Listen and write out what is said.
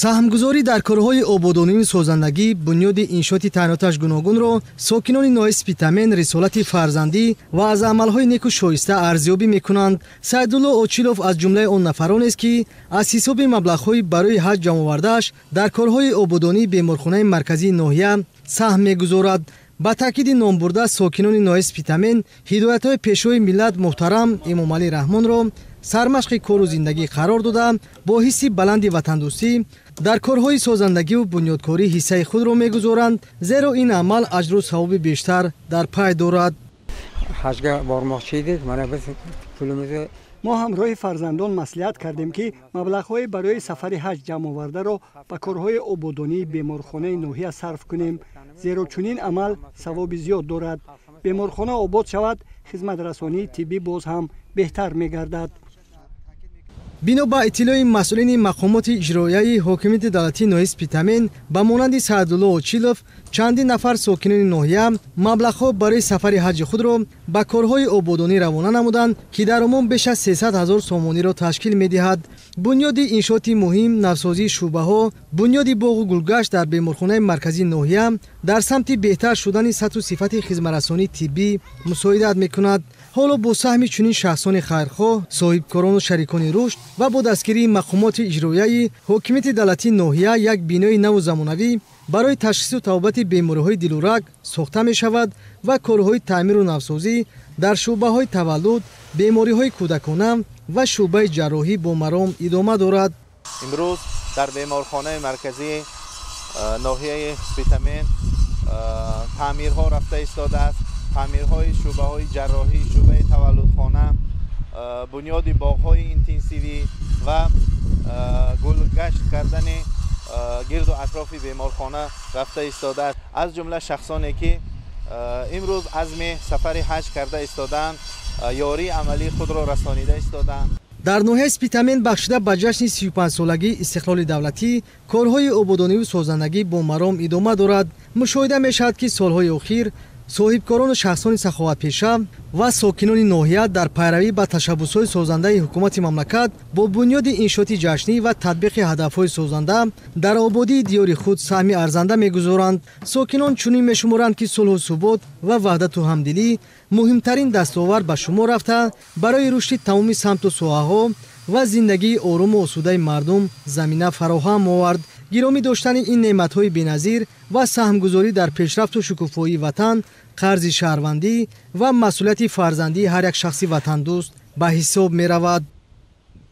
Саҳмгузорӣ дар корҳои ободонию созандагӣ, бунёди иншооти таъиноташ гуногунро сокинони ноҳияи Спитамен рисолати фарзандӣ ва аз амалҳои неку шоиста арзёбӣ мекунанд. Саидулло Очилов аз ҷумлаи он нафаронест, ки аз ҳисоби маблағҳои барои ҳаҷ ҷамъовардааш дар корҳои ободонии беморхонаи марказии ноҳия саҳм мегузорад. Ба таъкиди номбурда, сокинони ноҳияи Спитамен ҳидоятҳои Пешвои миллат муҳтарам Эмомалӣ Раҳмонро сармашқи кору зиндагӣ қарор дода, бо ҳисси баланди ватандӯстӣ дар корҳои созандагиву бунёдкорӣ ҳиссаи худро мегузоранд, зеро ин амал аҷру савоби бештар дар пай дорад. Ҳаҷга бормоқчи эдик, мана биз пулимиzni Мо ҳамроҳи фарзандон маслиҳат кардем, ки маблағҳои барои сафари ҳаҷ ҷамъовардаро ба корҳои ободонии беморхонаи ноҳия сарф кунем, зеро чунин амал савоби зиёд дорад. Беморхона обод шавад, хизматрасонии тиббӣ боз ҳам беҳтар мегардад. Бино ба иттилои масъулини мақомоти иҷроияи ҳокимияти давлатии ноҳияи Спитамен, ба монанди Саадулло Очилов чандин нафар сокинони ноҳия маблағҳо барои сафари ҳаҷи худро ба корҳои ободонӣ равона намуданд, ки дар умум беш аз 300 ҳазор сомониро ташкил медиҳад. Бунёди иншооти муҳим, навсозии шӯъбаҳо, бунёди боғу гулгашт дар беморхонаи марказии ноҳия дар самти беҳтар шудани сатҳу сифати хизматрасонии тиббӣ мусоидат мекунад. Ҳоло бо саҳми чунин шахсони хайрхоҳ, соҳибкорону шарикони рушд ва бо дастгирии мақомоти иҷроияи ҳокимияти давлатии ноҳия як бинои наву замонавӣ барои ташхису табобати бемориҳои дилу раг сохта мешавад ва корҳои таъмиру навсозӣ дар шӯъбаҳои таваллуд, бемориҳои кӯдакона ва шӯъбаи ҷарроҳӣ бо маром идома дорад. Имрӯз дар беморхонаи марказии ноҳияи Спитамен таъмирҳо рафта истодааст. Таъмирҳои шӯъбаҳои ҷарроҳӣ, шӯъбаи таваллудхона, бунёди боғҳои интенсивӣ ва гулгашт кардани гирду атрофи беморхона рафта истодааст. Аз ҷумла шахсоне, ки имрӯз азми сафари ҳаҷ карда истодаанд, ёрии амалии худро расонида истодаанд. Дар ноҳияи Спитамен бахшида ба ҷашни 35-солагии истиқлоли давлатӣ корҳои ободониву созандагӣ бо маром идома дорад. Мушоҳида мешавад, ки солҳои охир соҳибкорону шахсони саховатпеша ва сокинони ноҳия дар пайравӣ ба ташаббусҳои созандаи ҳукумати мамлакат бо бунёди иншооти ҷашнӣ ва татбиқи ҳадафҳои созанда дар ободии диёри худ саҳми арзанда мегузоранд. Сокинон чунин мешуморанд, ки сулҳу субот ва ваҳдату ҳамдилӣ муҳимтарин дастовард ба шумор рафта, барои рушди тамоми самту соҳаҳо ва зиндагии оруму осудаи мардум замина фароҳам овард. Гиромӣ доштани ин неъматҳои беназир ва саҳмгузорӣ дар пешрафту шукуфоии ватан қарзи шаҳрвандӣ ва масъулияти фарзандии ҳар як шахси ватандӯст ба ҳисоб меравад.